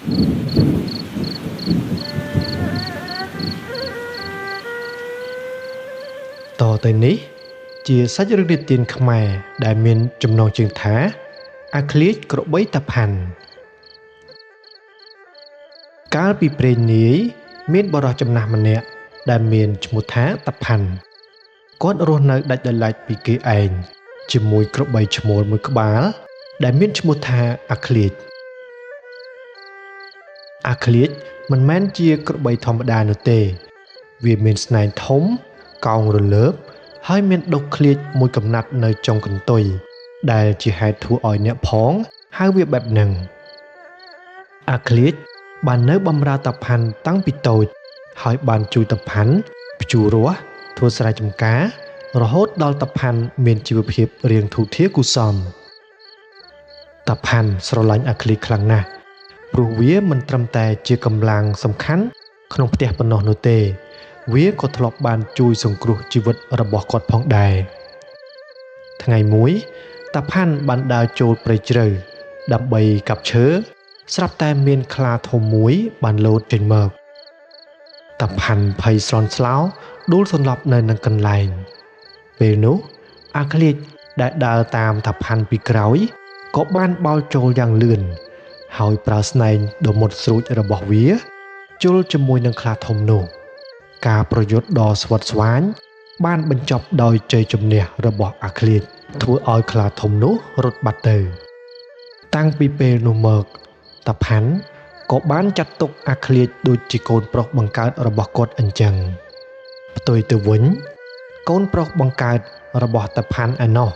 តទៅនេះជាសាច់រឿងនិទានខ្មែរដែលមានចំណងជើងថាអាឃ្លាចក្របីតាផាន់កាលពីព្រេងនាយមានបុរសចំណាស់ម្នាក់ដែលមានឈ្មោះថាតាផាន់គាត់រស់នៅដាច់ដោយឡែកពីគេឯងជាមួយក្របីឈ្មោលមួយក្បាលដែលមានឈ្មោះថាអាឃ្លាចអាឃ្លាចមិនមែនជាក្របីធម្មតានោះទេវាមានស្នែងធំកោងរលើបហើយមានដុះឃ្លាចមួយកំណាត់នៅចុងកន្ទុយដែលជាហេតុធ្វើឲ្យអ្នកផងហៅវាបែបហ្នឹងអាឃ្លាចបាននៅបម្រើតាផាន់តាំងពីតូចហើយបានជួយតាផាន់ភ្ជួររាស់ធ្វើស្រែចម្ការរហូតដល់តាផាន់មានជីវភាពរៀងធូរធារគួរសមតាផាន់ស្រឡាញ់អាឃ្លាចខ្លាំងណាស់ព្រោះវាមិនត្រឹមតែជាកម្លាំងសំខាន់ក្នុងផ្ទះប៉ុណ្ណោះនោះទេវាក៏ធ្លាប់បានជួយសង្គ្រោះជីវិតរបស់គាត់ផងដែរថ្ងៃមួយតាផាន់បានដើរចូលព្រៃជ្រៅដើម្បីកាប់ឈើស្រាប់តែមានខ្លាធំមួយបានលោតចេញមកតាផាន់ភ័យស្រន់ស្លោដួលសន្លប់នៅនឹងកន្លែងពេលនោះអាឃ្លាចដែលដើរតាមតាផាន់ពីក្រោយក៏បានបោលចូលយ៉ាងលឿនហើយប្រើស្នែងដ៏មុតស្រួចរបស់វាជុលជាមួយនឹងខ្លាធំនោះការប្រយុទ្ធដ៏ស្វិតស្វាញបានបញ្ចប់ដោយជ័យជំនះរបស់អាឃ្លាចធ្វើឲ្យខ្លាធំនោះរត់បាត់ទៅតាំងពីពេលនោះមកតាផាន់ក៏បានចាត់ទុកអាឃ្លាចដូចជាកូនប្រុសបង្កើតរបស់គាត់អញ្ចឹងផ្ទុយទៅវិញកូនប្រុសបង្កើតរបស់តាផាន់ឯណោះ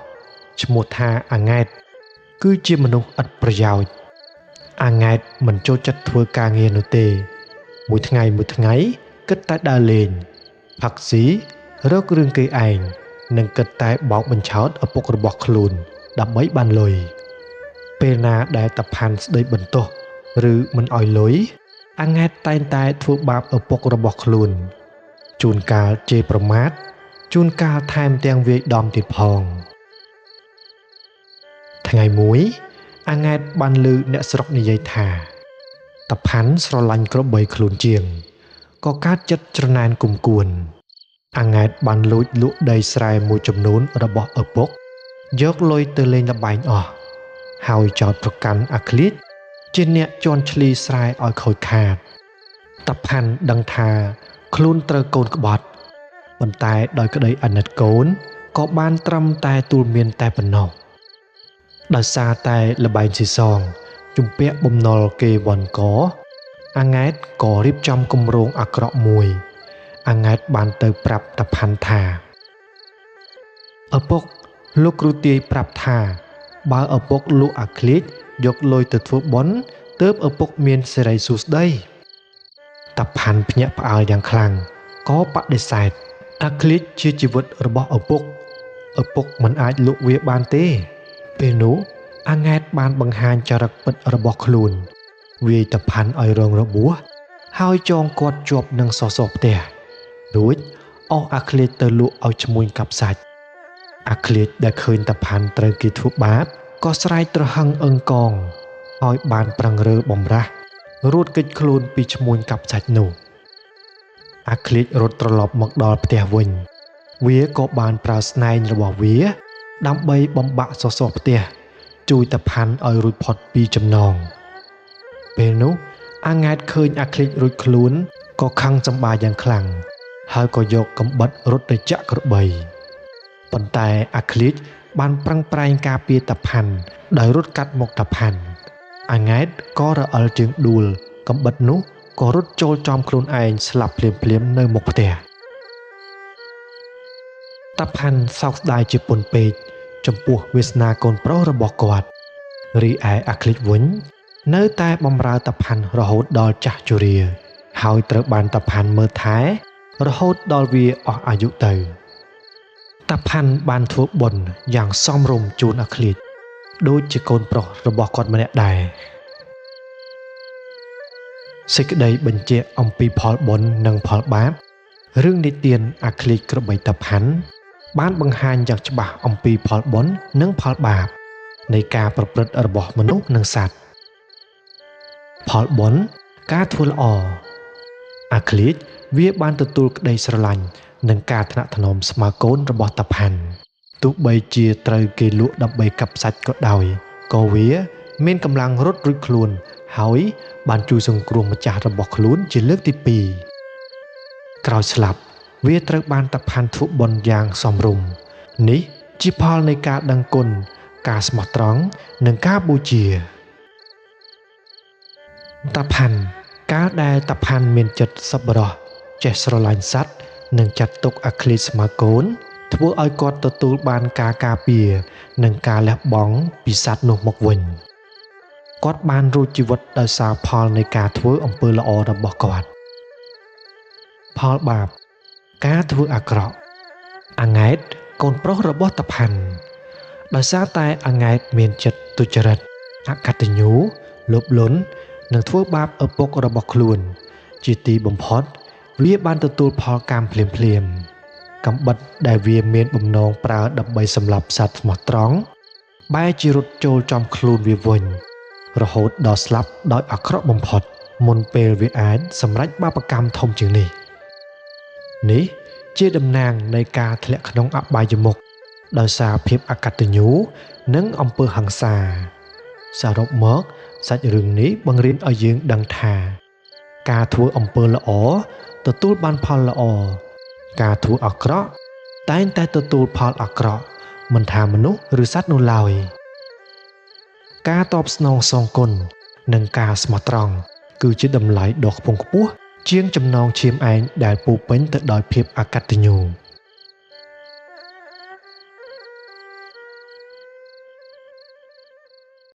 ឈ្មោះថាអាង៉ែតគឺជាមនុស្សឥតប្រយោជន៍អាង៉ែតមិនចូលចិត្តធ្វើការងារនោះទេមួយថ្ងៃមួយថ្ងៃគិតតែដើរលេងផឹកស៊ីរករឿងគេឯងនិងគិតតែបោកបញ្ឆោតឪពុករបស់ខ្លួនដើម្បីបានលុយពេលណាដែលតាផាន់ស្ដីបន្ទោសឬមិនអោយលុយអាង៉ែតតែងតែធ្វើបាបឪពុករបស់ខ្លួនជួនកាលជេរប្រមាថជួនកាលថែមទាំងវាយដំទៀតផងថ្ងៃមួយអាង៉ែតបានឮអ្នកស្រុកនិយាយថាតាផាន់ស្រឡាញ់ក្របីខ្លួនជាងក៏កើតចិត្តច្រណែនគុំគួនអាង៉ែតបានលួចលក់ដីស្រែមួយចំនួនរបស់ឪពុកយកលុយទៅលេងល្បែងអស់ហើយចោទប្រកាន់អាឃ្លាចជាអ្នកជន់ឈ្លីស្រែឲ្យខូចខាតតាផាន់ដឹងថាខ្លួនត្រូវកូនក្បត់ប៉ុន្តែដោយក្តីអាណិតកូនក៏បានត្រឹមតែទូលមានតែប៉ុណ្ណោះដោយសារតែល្បែងស៊ីសងជំពាក់បំណុលគេវ៉ាន់កអាង៉ែតក៏រៀបចំគម្រោងអាក្រក់មួយអាង៉ែតបានទៅប្រាប់តាផាន់ថាឪពុកលោកគ្រូទាយប្រាប់ថាបើឪពុកលក់អាឃ្លាចយកលុយទៅធ្វើបុណ្យទើបឪពុកមានសិរីសួស្តីតាផាន់ភ្ញាក់ផ្អើលយ៉ាងខ្លាំងក៏បដិសេធអាឃ្លាចជាជីវិតរបស់ឪពុកឪពុកមិនអាចលក់វាបានទេពេលនោះអាង៉ែតបានបង្ហាញចរិតពិតរបស់ខ្លួនវាយតាផាន់ឲ្យរងរបួសហើយចងគាត់ជាប់នឹងសសរផ្ទះរួចអស់អាឃ្លាចទៅលក់ឲ្យឈ្មួញកាប់សាច់អាឃ្លាចដែលឃើញតាផាន់ត្រូវគេធ្វើបាបក៏ស្រែកទ្រហឹងអឹងកងហើយបានប្រឹងរើបំរាស់រួចគេចខ្លួនពីឈ្មួញកាប់សាច់នោះអាឃ្លាចរត់ត្រឡប់មកដល់ផ្ទះវិញវាក៏បានប្រើស្នែងរបស់វាដើម្បីបំបាក់សសរផ្ទះជួយតាផាន់ឲ្យរួចផុតពីចំណងពេលនោះអាង៉ែតឃើញអាឃ្លាចរួចខ្លួនក៏ខឹងសម្បាយ៉ាងខ្លាំងហើយក៏យកកំបិតរត់ទៅចាក់ក្របីប៉ុន្តែអាឃ្លាចបានប្រឹងប្រែងការពារតាផាន់ដោយរត់កាត់មុខតាផាន់អាង៉ែតក៏រអិលជើងដួលកំបិតនោះក៏រត់ចូលចំខ្លួនឯងស្លាប់ភ្លាមៗនៅមុខផ្ទះតាផាន់សោកស្ដាយជាពន់ពេកចំពោះវាសនាកូនប្រុសរបស់គាត់រីឯអាឃ្លាចវិញនៅតែបំរើតាផាន់រហូតដល់ចាស់ជរាហើយត្រូវបានតាផាន់មើលថែរហូតដល់វាអស់អាយុទៅតាផាន់បានធ្វើបុណ្យយ៉ាងសមរម្យជូនអាឃ្លាចដូចជាកូនប្រុសរបស់គាត់ម្នាក់ដែរសេចក្តីបញ្ជាក់អំពីផលបុណ្យនិងផលបាបរឿងនិទានអាឃ្លាចក្របីតាផាន់បានបង្ហាញយ៉ាងច្បាស់អំពីផលបុណ្យនិងផលបាបនៃការប្រព្រឹត្តរបស់មនុស្សនិងសត្វ។ ផលបុណ្យការធ្វើល្អអាឃ្លៀចវាបានទទួលក្តីស្រឡាញ់និងការថ្នាក់ថ្នមស្មើកូនរបស់តាផាន់ទោះបីជាត្រូវគេលក់ដើម្បីកាប់សាច់ក៏ដោយក៏វាមានកម្លាំងរត់រួចខ្លួនហើយបានជួយសង្គ្រោះម្ចាស់របស់ខ្លួនជាលើកទី2ក្រោយស្លាប់វាត្រូវបានតាផាន់ធ្វើបុណ្យយ៉ាងសមរម្យនេះជាផលនៃការដឹងគុណការស្មោះត្រង់និងការបូជាតាផាន់កាលដែលតាផាន់មានចិត្តសប្បុរសចេះស្រឡាញ់សត្វនិងចាត់ទុកអាឃ្លីស្មើកូនធ្វើឲ្យគាត់ទទួលបានការការពារនិងការលះបង់ពីសត្វនោះមកវិញគាត់បានរួចជីវិតដោយសារផលនៃការធ្វើអំពើល្អរបស់គាត់ផលបាបការធ្វើអាក្រក់អាង៉ែតកូនប្រុសរបស់តាផាន់ដោយសារតែអាង៉ែតមានចិត្តទុច្ចរិតអកតញ្ញូលោភលន់និងធ្វើបាបឪពុករបស់ខ្លួនជាទីបំផុតវាបានទទួលផលកម្មភ្លាមៗកំបិតដែលវាមានបំណងប្រើដើម្បីសម្លាប់សត្វស្មោះត្រង់បែរជារត់ចូលចំខ្លួនវាវិញរហូតដល់ស្លាប់ដោយអាក្រក់បំផុតមុនពេលវាអាចសម្រេចបាបកម្មធំជាងនេះនេះជាតំណាងនៃការធ្លាក់ក្នុងអបាយមុខដោយសារភាពអកតញ្ញូនិងអំពើហិង្សាសរុបមកសាច់រឿងនេះបង្រៀនឲ្យយើងដឹងថាការធ្វើអំពើល្អទទួលបានផលល្អការធ្វើអាក្រក់តែងតែទទួលផលអាក្រក់មិនថាមនុស្សឬសត្វនោះឡើយការតបស្នងសងគុណនិងការស្មោះត្រង់គឺជាតម្លៃដ៏ខ្ពង់ខ្ពស់ជាងចំណងឈាមឯងដែលពោពេញទៅដោយភាពអកតញ្ញូ។